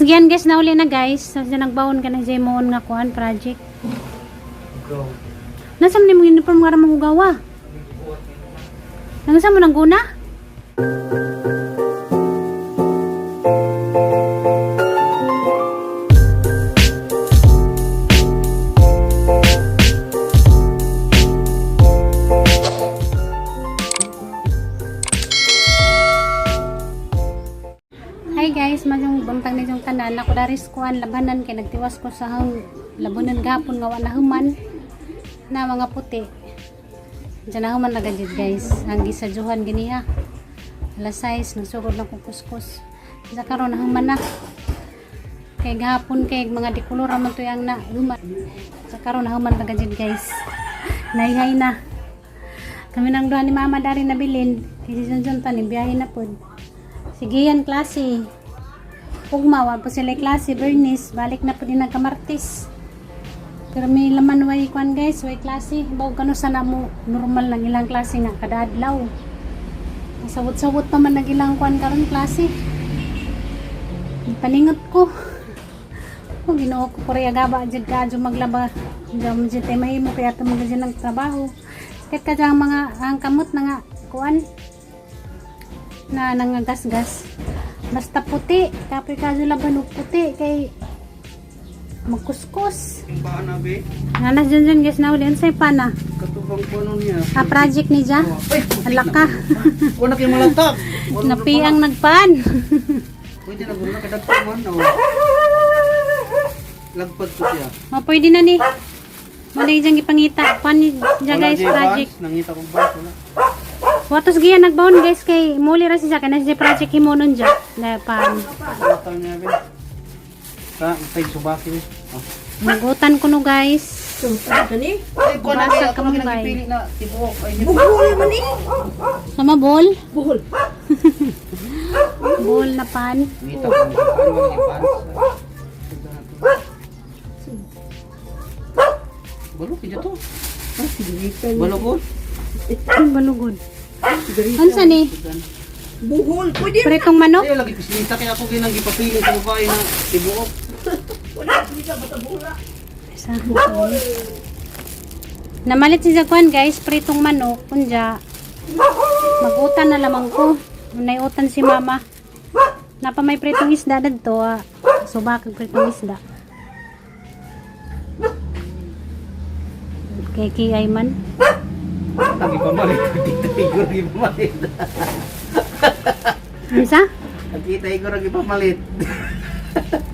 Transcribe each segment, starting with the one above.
Gian guys, nauli na guys. Sa siya nagbaon ka na siya moon nga kuan project. Go. Nasa man imong uniform nga ra mangugawa? Nangsa mo nang guna? Hi guys, madyong bantang na yung tanan. Ako daris kuan labanan kay nagtiwas ko sa hang labanan gapon nga wa na human na mga puti. Diyan na human na gajud guys. Ang gisadyuhan gini ha. Alas 6 nagsugod na kong kuskus. Sa karon na human na. Kay gahapon kay mga dikulor man to yang na human. Sa karon na human na gajud guys. Naihay na. Kami nang duha ni Mama dari nabilin. Kay si Junjun tan biyahe na pod. Sige yan klase. Ugma, wa po sila klase, Bernice. Balik na po din ang kamartis. Pero may laman way kwan guys, way klase. Baw kano sana mo normal lang ilang klase nga kada adlaw. Sawot-sawot pa man nag ilang kwan karon klase. Paningot ko. Oh, Ginoo ko Korea gaba jud ka jud maglaba. Jam jud tay mahimo kaya tumong jud ng trabaho. Sakit ka dyan mga ang kamot na nga kuan na nangagasgas. Basta puti, kapoy ka jud laban og puti kay magkuskus. Yung paa na be. Nanas dyan dyan guys na uli. Unsay pa na? Katubang ko ano niya. Ah, project ni Ja? Ay, Ala ka. Wala kayo malantak. Napiang nagpan. Pwede na gano'n. Kadagpag man. Oh. Lagpad ko siya. O, pwede na ni. Wala yung gipangita. Pan ni Ja Wala guys, siya project. bans. Nangita kong bans. Wala. Watos giya nagbaon guys kay muli ra siya kay na siya project himonon ja. Na pan. Pagkatang niya be. Sa, tay subaki be. Oh. Nagutan ko no guys. Ay, kuha na Basag niya. Ako ka na mong bay. pili na tibuok. Ay, Buhol man eh. Sama bol. Buhol. Bol na pan. Nangita ko. Ano ba yung pants? Balok kaya to. Balok ko. Balugod. Unsa ni? Buhol. Pwede. Pritong manok. Ay, lagi pislita kaya ako ginang gipapili sa babae na tibuok. Wala. Hindi ka basta buhol. Sa Namalit si Jaguan guys, pritong manok, kunja. Magutan na lamang ko. Nay utan si mama. Napa may pritong isda dadto ah. Subak ang pritong isda. Kay kiyay man. Lagi pamalit. Kita igor lagi pamalit. Unsa? Kita igor lagi pamalit.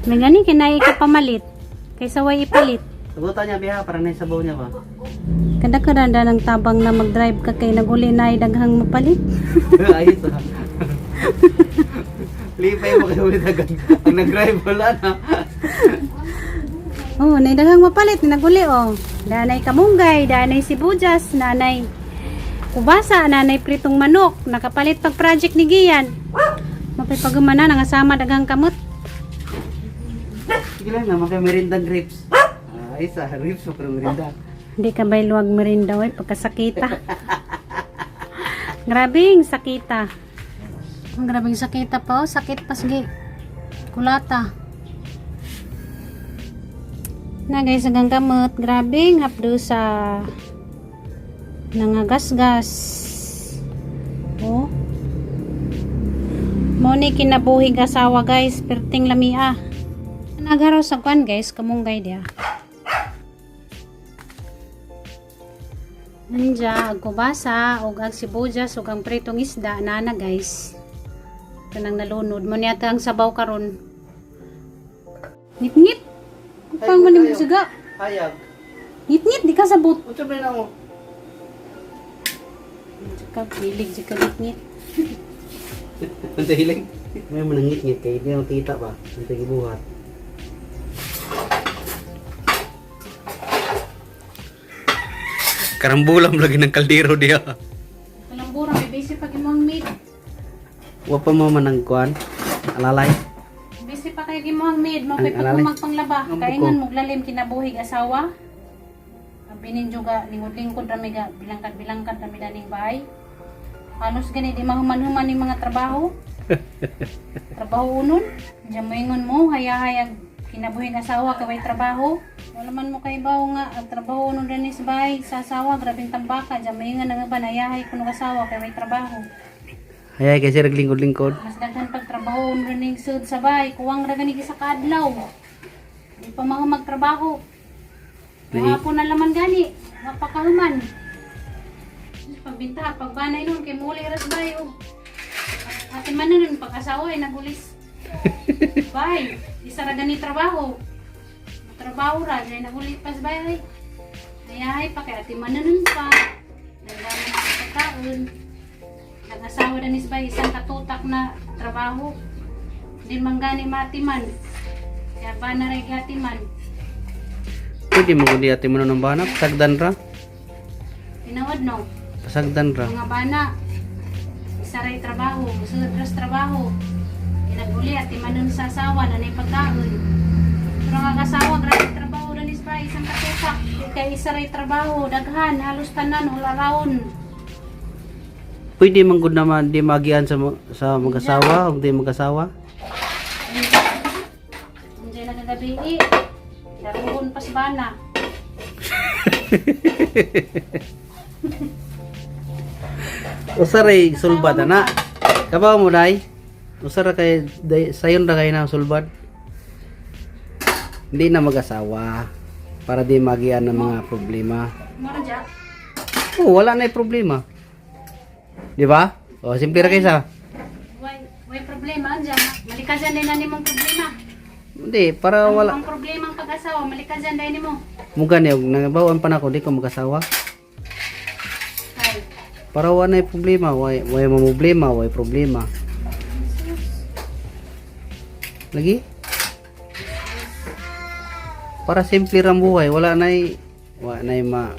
May gani kinay ka pamalit. Kaysa way ipalit. Sabutan niya biha para na yung sabaw niya ba? Kada karanda ng tabang na mag-drive ka kay naguli na ay daghang mapalit. Ayos ah. Lipay mo kayo ulit agad. Ang nag-drive wala na. Oh, nay daghang mapalit naguli oh. Danay kamunggay, danay sibuyas, nanay kubasa, nanay pritong manok, nakapalit pag project ni Gian. Mapay pagumana nangasama daghang kamot. Sige lang na, maka merinda grapes. Ah, ayos ah, grapes mo pero merinda. Hindi ka ba luwag merinda oy pagkasakita. Grabing sakita. Ang grabing sakita pa oh, sakit pa sige. Kulata. Na guys, hanggang kamot, grabing hapdo sa nangagasgas. Oh. Mo ni kinabuhig asawa guys, perting lamia. Nagaraw sa kwan guys, kamunggay dia. Nanja, ang kubasa, ug ang sibuyas, ug ang pritong isda, nana guys. Ito nang nalunod. Mo niya ang sabaw karon. Ngit-ngit. Pang man mo siga. Hayag. Ngit-ngit, di ka sabot. Unsa ba na mo? Ka, bilig, di ka ngit-ngit. Ang hiling. May manangit-ngit kay hindi makita ba? Ang gibuhat. Karambulam lagi ng kaldero diya. Kalambura, may busy pag imong maid. Wa pa mo manang kuan. Alalay. Busy pa kayo imong maid. Mo kay Ang alalay. pagmagpanglaba. Ang Kaingan buko. mo lalim kinabuhig asawa. Ang binin juga lingkod-lingkod rami ga bilangkad-bilangkad rami daning bahay. Halos gani di mahuman-human yung mga trabaho. Trabaho unon. Diyan moingon mo, hayahayag kinabuhing asawa kay way trabaho. Wala man mo kay bawo nga ang trabaho unon dinhi sa bahay sa asawa, grabeng tambaka. Diyan moingon ang uban, hayahay kuno asawa kay way trabaho. Hayay kay sir lingkod-lingkod. Mas daghan pag trabaho unon dinhi sud sa bahay, kuwang ra gani sa kaadlaw. Di pa mahu magtrabaho. Hapon na laman gani, mapakahuman. Pagbinta, pagbanay nun, kay muli ras bay. Oh. Ate man nun, pag-asawa ay nagulis. Bay, isa ra gani trabaho. Trabaho ra, ay nagulis pas bay. Ay. Ay, ay pa kay ate man nun pa. Nagdami sa pagkaon. Nag-asawa na nis bay, isang katutak na trabaho. Di man gani matiman. Kaya ba na rin gatiman. Pwede mo kundi ate mo na ng bana, pasagdan ra. Tinawad no. Pasagdan ra. Mga bana, isa ray trabaho, sunod ras trabaho. Kinaguli at timanon sa asawa na pagkaon. Pero ang asawa, grabe trabaho na nispa, isang katutak. Kay isa ray trabaho, daghan, halos tanan, hularaon. Pwede man gud naman di magian sa sa mag-asawa ug di mag-asawa. Hindi na kagabi, eh. Darugon pas bana. Usa ray sulbad ana. Kabaw mo day. Usa ra kay day, sayon ra kay na sulbad. Hindi na mag-asawa para di magian ng mga problema. Mura dya. Oh, wala na problema. Di ba? Oh, simple ra kaysa. Way problema, andyan. Malikasan din na nimong problema. Hindi, para wala. Ang problema ang pag-asawa, malikasan din nimo. Muga niya, nangabawaan pa na ako, di ko mag-asawa. Ay, Para wala na problema, way problema, way problema. Lagi? Para simple ra ang buhay, wala na'y ma,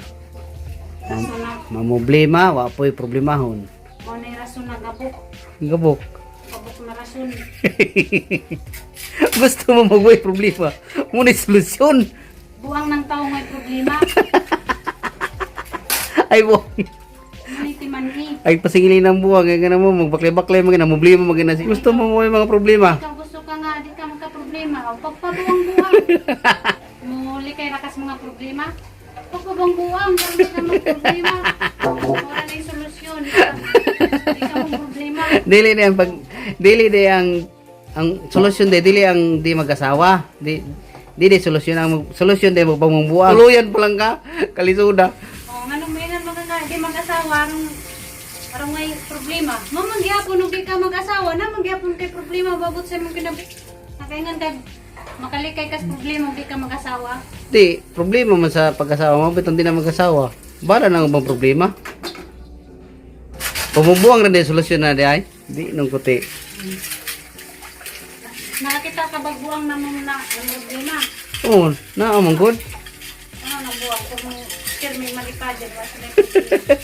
rason na, mamroblema, wa po'y problemahon. mo na rason na gabok. Gabok. Gabok na rason. Gusto mo magway problema. Muna solusyon. Buang ng tao may problema. Ay mo. Ngunit timanhi. Ay pasingilin ng buwang kay mo magbaklay-baklay mga na problema mga na. Gusto mo mo mga problema. Ikaw gusto ka nga, di ka magka-problema. O pagpabuang-buang. Muli kay rakas mga problema. Pagpabuang-buang, pero di ka magproblema. Wala na yung solusyon. Di ka problema. Dili na ang pag dili di ang solusyon di dili ang di mag-asawa. Di di di solusyon ang solusyon di magpamumbuang. Tuluyan pa lang ka kalisuda. O, nga nung may mga nga, di mag-asawa, arong, arong may problema. Mamangyapon nung di ka mag-asawa, na mangyapon kay problema, babot sa imong kinabu. Nakaingan ka, makalikay kas problema, di ka mag-asawa. Di problema man sa pag-asawa mo bitong di na mag-asawa. Bala na ang bang problema. Pamumbuang rin di solusyon na di ay. Di nung kuti. Nakakita ka ba buang na mong na ang problema? Oo, na among good. Ano nang buang kung sir may malipad dyan, wala sa may problema.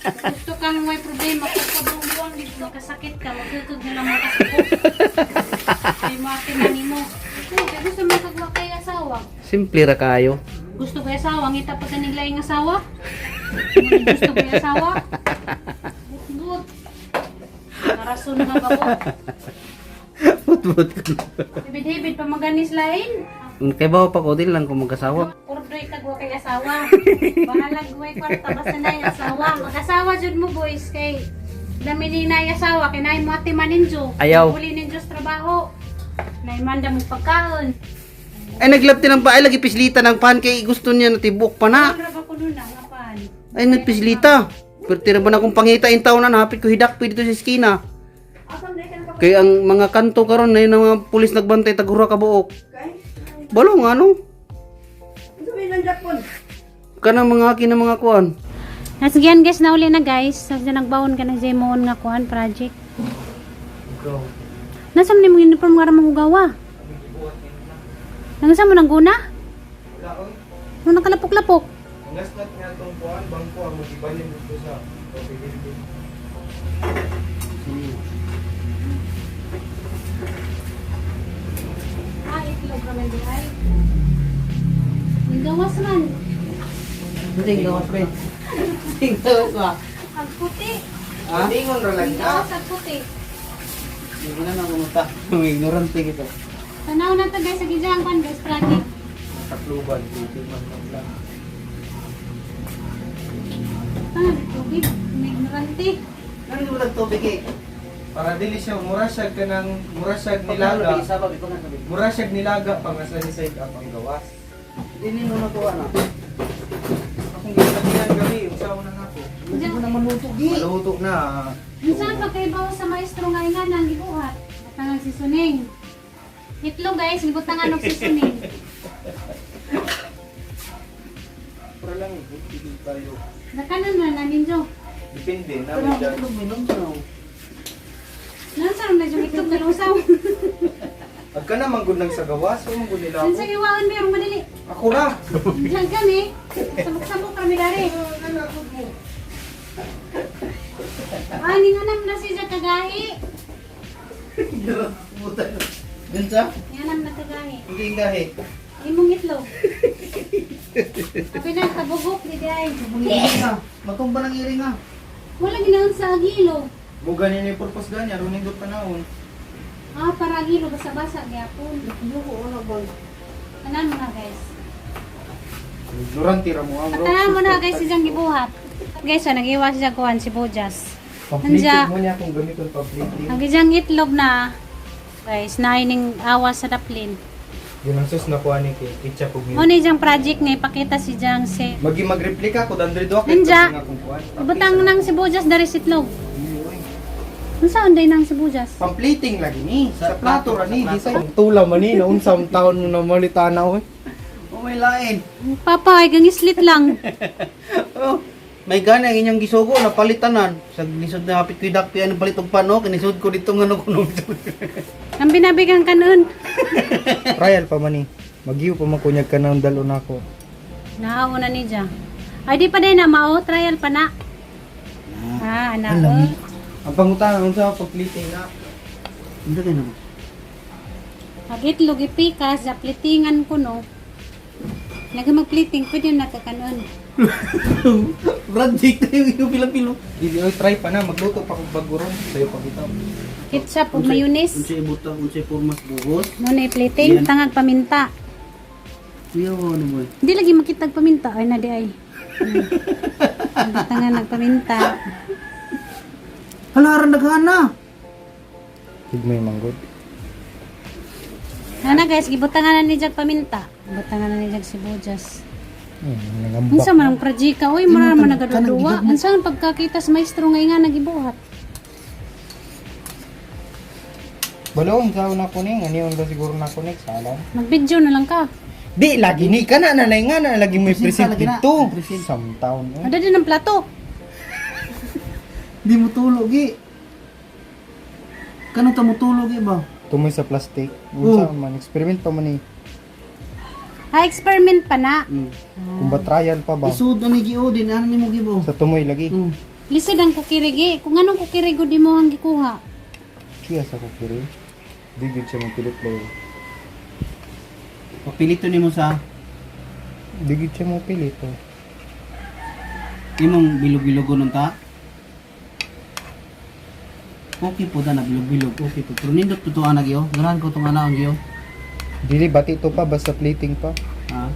Kung gusto kang may problema, kung pabuang dito, kasakit ka, magtutug na lang makasakot. Ay mo akin na nimo. Oo, kaya gusto mo kagwa kay asawa. Simple ra kayo. Gusto ko asawa, ngita pa ganing laing asawa. Gusto ko asawa. But-but. Narason nga ba ko? Put-put ko. Hibid-hibid pa maganis lain. Kay bawo pa ko din lang kung mag-asawa. Ordoy kag wa kay asawa. Bahalag way kwarta basta na asawa. Mag-asawa jud mo boys kay dami ni nay asawa kay nay mo ati maninjo. Ayaw. Uli ninjo sa trabaho. Nay manda mo pagkaon. Ay naglapti ng pa ay lagi pislita ng pan kay gusto niya na tibok pa na. Ano ra ba kuno na nga pan? Ay nagpislita. Pero tira ba na akong pangita in taon na hapit ko hidak dito sa eskina. Asan na ka Kay ang mga kanto karon na yun ang mga pulis nagbantay tagura ka buok. Kay? Balong ano? Ano may nandiyan Kanang mga akin na mga kuan. Nasigyan guys na uli na guys. Sa nagbawon ka na Jemon nga kuan project. Go. Nasa man imong uniform nga ra mo hugawa? Nangsa mo nang guna? Wala oy. Ano nakalapok-lapok? Ang ngasnat nga itong kuan, bangko ang magibalin dito sa coffee building. Ah, itlog ramen di ay. Nagawas man. Hindi gawas ba? Hindi gawas ba? Ang puti. Ha? Lingon ra lang na. Nagawas ang puti. Hindi na nang kumuta. Ignorante kita. Tanaw na to guys, sa gijang kwan guys, project. Takluban, tubig man man lang. Ah, tubig. May ignorante. Ano yung walang tubig eh? Para dili siya mura siya kanang mura siya nilaga. Isa ba ipang sabi. Mura siya nilaga pang nasa ni side up ang gawas. Dili mo na tuwa na. Akong gisabihan gabi, unsa una nako. Hindi mo na maluto gi. Maluto na. Minsan pagkaibaw sa maestro nga nga nang gibuhat. Butangan si Suning. Itlog guys, gibutangan og si Suning. Para lang hindi tayo. Nakanon na na ninyo. Depende na Pero may ang dyan. itlog minom sa. Nansa na yung itlog na lusaw. Agka na manggod ng sa gawas, o manggod nila Nansa ako. iwaon meron madali. Ako ra. Diyan kami. Sabok-sabok kami dari. Ani nga nam na siya kagahi. Buta. Dun sa? Nga nam na kagahi. Hindi yung gahi. Imong itlog. Abi na kabugok di ay. Iring ah. Matumba ng iring ah. Wala ginaon sa agilo. Buga ni ni purpose ganya aron nindot panahon. Ah, para agilo basa-basa gyapon. Ayoko wala ba? Tanan mo na guys. Ignorante ra mo ang bro. Tanan mo na guys siyang gibuhat. Guys, so, nag-iwas siya kuan si Bojas. Pamplitin Anja. mo niya kung gamiton pamplitin. Ang gisang itlog na guys, naining awas sa daplin. Yun ang sus nakuha ni kay ketchup ug milk. Mo ni siyang project nga ipakita si Jang si Magi magreplika ko dandre do Anja. akong kuan. Butang nang sibuyas dari sitlog. Unsa unday nang sibuyas? Pamplating lagi ni sa plato ra ni di sa tula man ni naunsa ang taon mo na malitana oy. Oh, may lain. Papa ay gangislit lang. Oh, may gana ang inyong gisugo na palitanan. Sa lisod na hapit ko'y dakpi ano palit og pano kinisod ko dito nga no kuno. Ang binabigang kanon. Trial pa man ni. Magiw pa man kunyag ka ng dalo nako. Nahaw na ni Ja. Ay di pa din na mao trial pa na. Ah, anak. Alam. Ang pangutana unsa ang pamplating na? Hindi kayo naman. Pag itlog ipikas, zaplitingan ko no. Naga magpliting pwede na kakanon. Brad, Jake tayo yung pilo-pilo. Dili oy try pa na magluto pa kog bago ron sayo pa kita. Ketchup ug mayonnaise. Unsay butang, unsay formas buhos. Mo na ipliting, tangag paminta. Kuya, ano boy? Hindi lagi makitag paminta. Ay na di ay. Tangan nagpaminta. Hala, aran naghana. Higmay manggod. Ana guys, gibutangan na ni Jag paminta. Butangan na ni Jag sibuyas. Nangambak. Unsa man ang project oy, mura man nagaduwa. Kanang Unsa ang pagkakita sa maestro nga nga nagibuhat? Balong sa una ko ning ani unsa siguro na ko ning salam. Mag-video na lang ka. Di lagi ni kana na nga na lagi may Present present lagi na. dito. Present. Some town. Eh. Ada din ang plato. Di mo tulog eh. Kano ta mo tulog eh ba? Tumoy sa plastic. Unsa man experiment pa man ni. Ah, experiment pa na. Kung ba trial pa ba? Isud na ni Gio din ano ni mo gibo? Sa tumoy lagi. Lisod ang kukirigi. Kung anong kukirigo di mo ang gikuha. Kiya sa kukiri. Di gyud siya magpilit ba. Papilito nimo sa Di gyud siya mo pilit. Oh. imong bilog-bilog nun ta. Okay po na bilog-bilog. Okay po. Pero nindot po to anak yo. Ganahan ko tong anak ang yo. Dili bati to pa basta plating pa. Ha?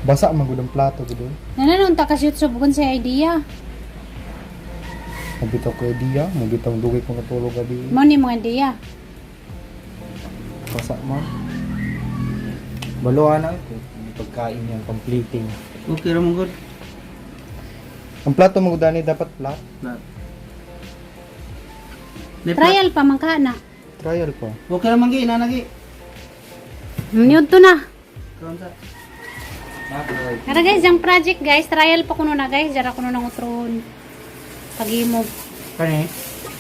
Basa man gud ang plato gud. Nananon ta kasi YouTube kung sa idea. Mabitaw ko idea, mabitaw dugay ko natulog gabi. Mo ni mga idea. Basa man. Baluan na ito. Hindi pagkain yan, pang-plating. Okay ra mo god. Ang plato mo gud ani dapat flat. Flat. Trial pa man ka na. Trial pa. Okay ra man gi inana gi. Niyod to na. Karon sa. Tara guys, ang project guys, trial pa kuno na guys, jara kuno nang utron. Pag-imog. Kani?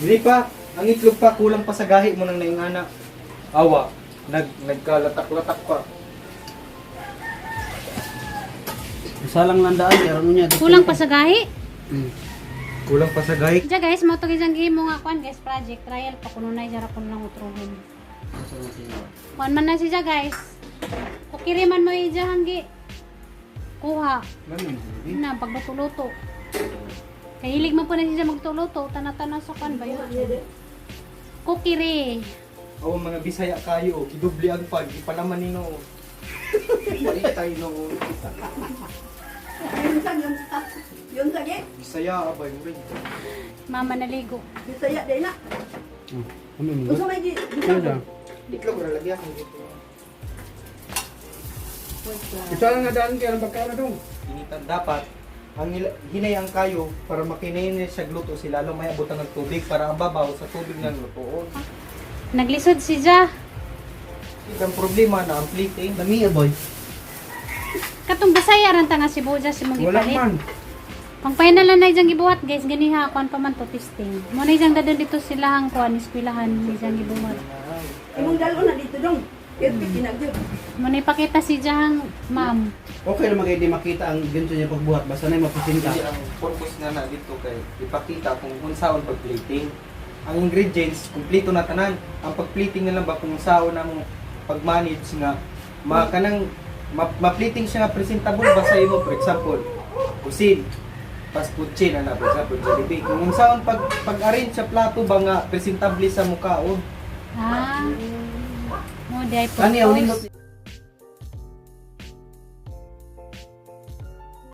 Dili pa, ang itlog pa kulang pa sa gahi mo nang naingana. Awa, nagkalatak-latak pa. Usa lang landaan kay aron niya. Kulang pa sa gahi. Kulang pa sa gahi. Diya guys, mo to guys ang gihimo nga kuan guys project trial pa kuno na jara kuno nang utrohon. Kuan man na siya guys. Kukiri man mo ija hanggi. Kuha na pagluto-luto. Kahilig man po na siya magtuluto, tana-tana sa kuan ba yun? Cookery. Aw, mga Bisaya kayo, oh. Gidubli ang pag ipalaman nino. Balitay no. Yun sa, yun sa. Yun sa, ge. Bisaya abay mo rin. Mama naligo. Bisaya, di na. Ano mo? Unsa may gi? Ano? Itlog ra lagi akong dito. Isa lang nga daan kaya ang pagkain na dong. Initan dapat ang hinay ang kayo para makinay niya siya gluto sila lalo may abutan ng tubig para ang babaw sa tubig ng lutoon. Naglisod si Ja. Ang problema na ang plating. Lami boy. Katong Bisaya ran ta nga si Boja si mong Wala gipalit. man. Pang final na na diyang gibuhat guys, ganiha kuan pa man to testing. Mo na diyang dadon dito sila ang kuan eskwelahan ni diyang gibuhat. Imong dalo na dito dong. Perfect ginagyod. Mo na ipakita si Jang ma'am. Okay naman kay di makita ang ganito niya pagbuhat basta na mapusinta. Hindi ang purpose nga na dito kay ipakita kung unsaon pag-plating. Ang ingredients kumpleto na tanan. Ang pag-plating na lang ba kung unsaon na mo pag-manage nga ma kanang ma-plating siya nga presentable ba sa imo, for example kusin fast food chain ana, for example Jollibee, kung unsaon pag pag-arrange sa plato ba nga presentable sa mukhaon. Ah. Mo di ay Kani ang purpose. nindot.